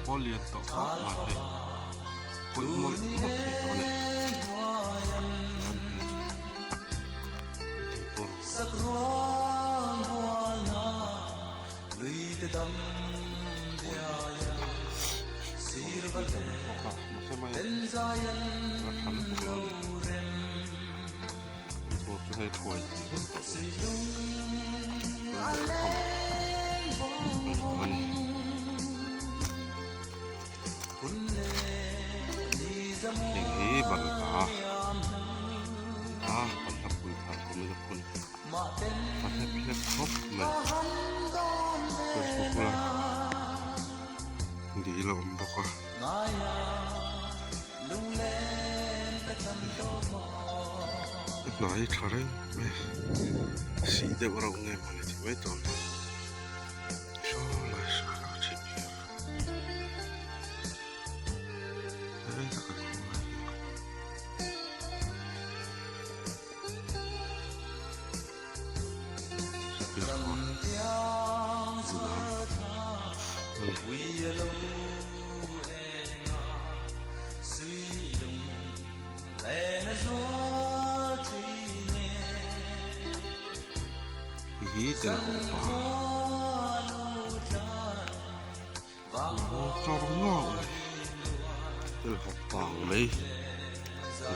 Pawh lian tawh khawp mai hei pawih mawlh mawlh thei tawh a ni Heng hi balhla a balhla pui thar kum in a phun a hlep hlep khawp mai chuan khu bula dil a awm bawk a. A hnai tha reng mai a sih deuh reuh nge mawni tih mai tur a ni saw lai saw a chhip hian rei tak a ni mai Hi tel ho pa chawr ngauh mai tel ho pang mai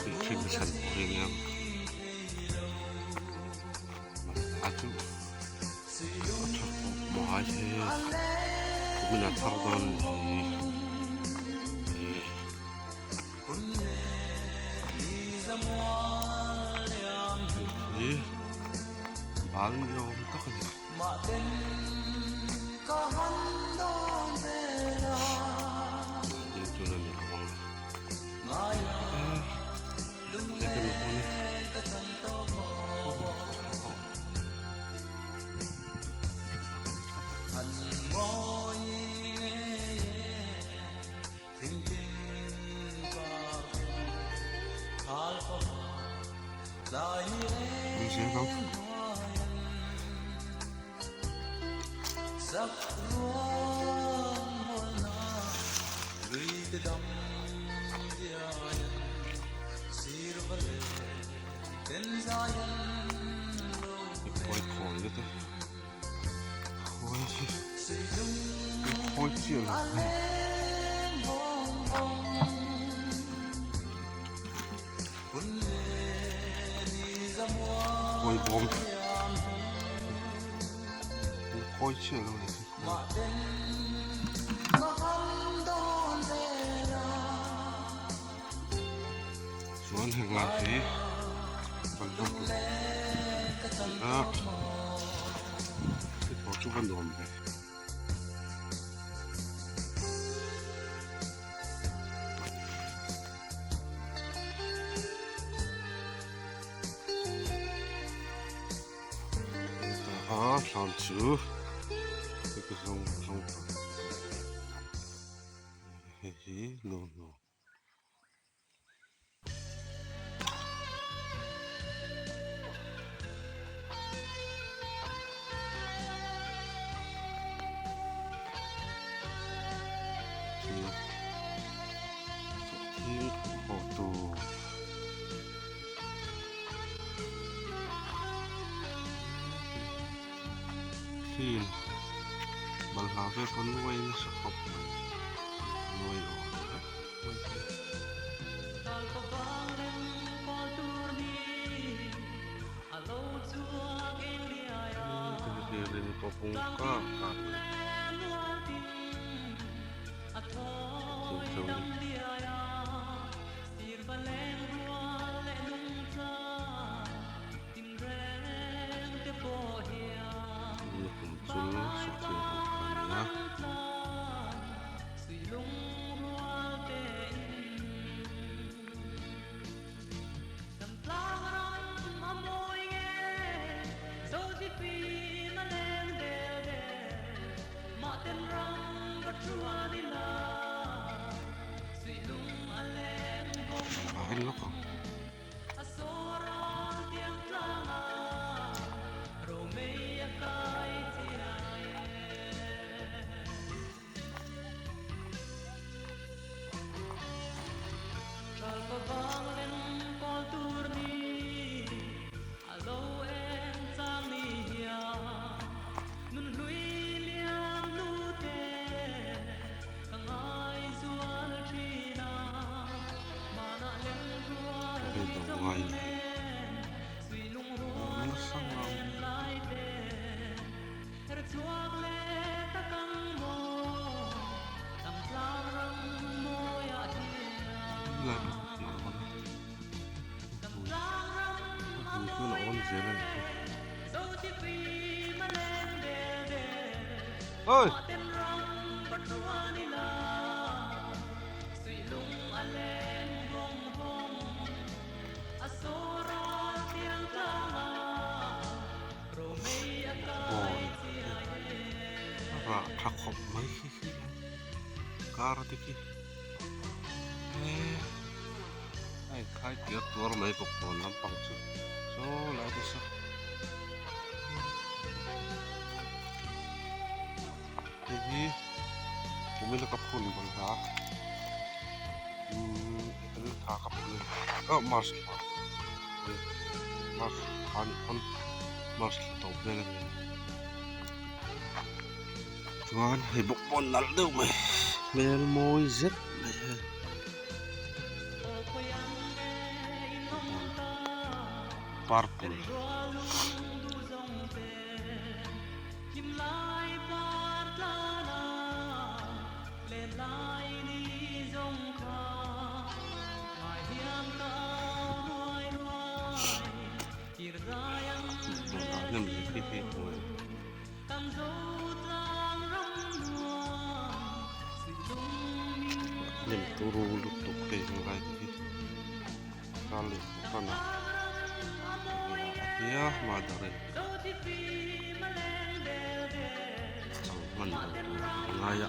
tih thin chhan pawh hi nia a chu a tha khawp mai he kumin a thar dawn a ni hi. Hi bal ni awm tak a ni. Ding chu a ni lo ang e he kan hmu a ni. Khawi khawi na te khawi hi khawi chiah lo hei khawi bawm khawi chiah lo ni chuan heng lai hi kan la hmu a hei pawh chu va nuam ve. A thlam chu hei ka zawng zawng tawh hei hi nuam nuam. Thing pawh tur. Thil balhla vel pawh nuai nasa khawp mai nuai awn vek mai hi. Hei hi rin pawh pung kak kak mai. Thingtlang hi. Lukhum chu sawhthing ho kha a ni a. A en lawk ang. Hei lo ngai ni hi a nasa ngang lai pawh khi a awm a a hmui chuan a awn zel a nih hi oi. Bawkbawn a rah tha khawp mai khi khi kar te khi a inkhai tiar tuar mai bawkbawn lampang chu saw lai te saw hei hi kumina ka phun bawlhla umm an tha ka phun a ni ah march thla march thla anih pawn march thla tawp vel a ni a chuan hei bawk pawn nalh deuh mai hmel mawi zet mai hei purple. Hnim turu lutuk hei helai te hi kal leh hran a a hia mother in chang hman lo tur a ngai a.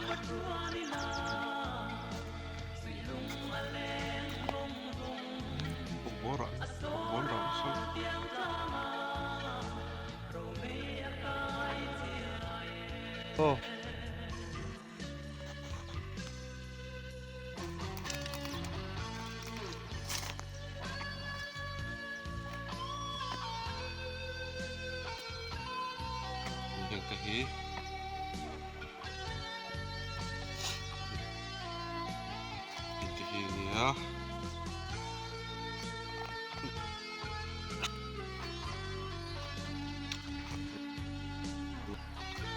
Aw. Heng te hi heng te hi a nia.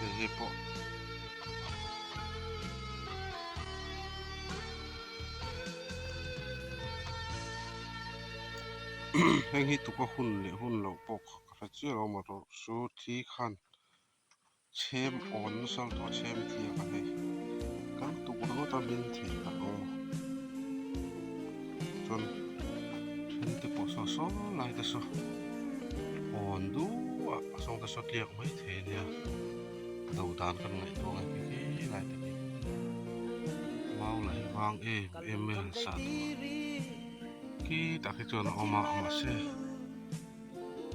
Hei hi pawh heng hi tuka hun leh hun loh pawh kha ka hre chiah lo amaherawh chu thi khan chhem awn nasa lutuk a chhem tliak a hei kan tuk ringawt a min thei tak ang maw chuan then te pawh saw saw lai te saw awn duh a a sawng te saw tliak mai thei a nia do dan kan ngaihtuah ang e khi khi lai te khi mau laih vang em em mai han sah duh a khi tak hi chuan a awm a mahse.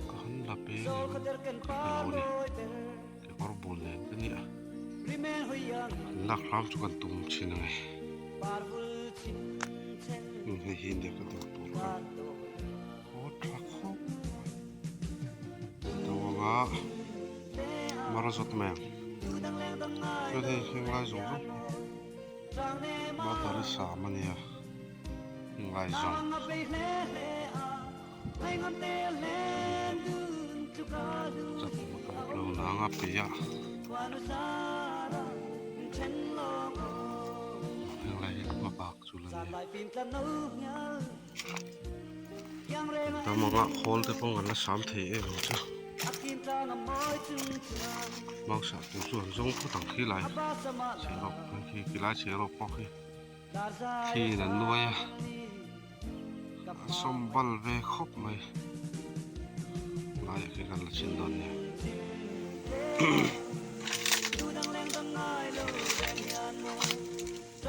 Ka han la peng em ka hre lo a ni kekawr bul nen ka nia an lak hram chu kan tum thin a ni hei hi nia ka do tur kha aw tha khawp mai do anga mar zawt mai ang. Chuan hei heng lai zawng zawng hi battery sam a nia heng lai zawng. Chak ka bawk lo nang a peih a heng lai hi hma bak chu la nia. Tam anga khawl te pawh an la sam thei em ang chu Mausa tur chu an zawng phawt ang khi lai chherawk khi khi lai chherawk pawh khi khi in an nuai a a sawm bal ve khawp mai laiah khi kan la chin dawn nia.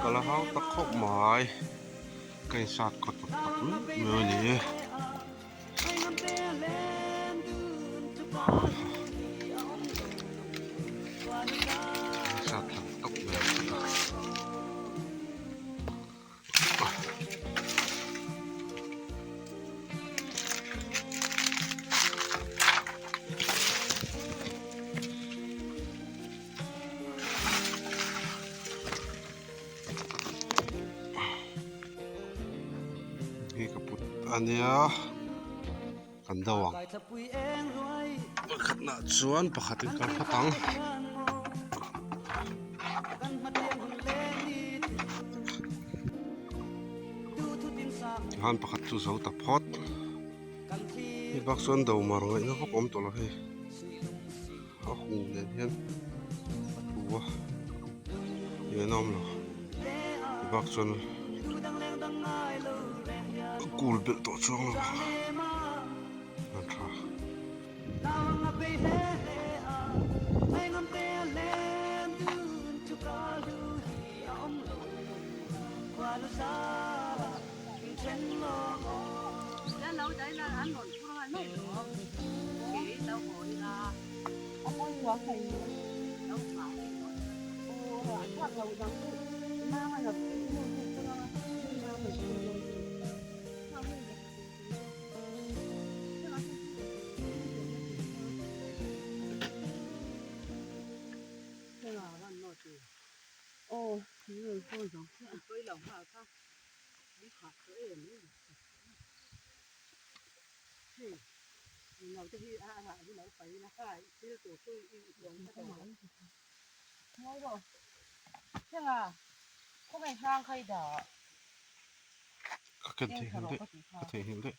Ka la hau tak khawp mai. Ka insat kawt tak tak mai mai a ni e. Insat tak tak mai a ni a. Hi ka put a nia kan do ang pakhatna chuan pakhatin kan phawt ang. Tikhan pakhat chu zo ta phawt hei bak chuan do mar ngaihna vak awm tawh lo hei. A hung nen hian a tlu a eng a awm lo ti bak chuan a kul belh tawh chuang lo a tha. Ka ken theihnghilh daih ka theihnghilh daih.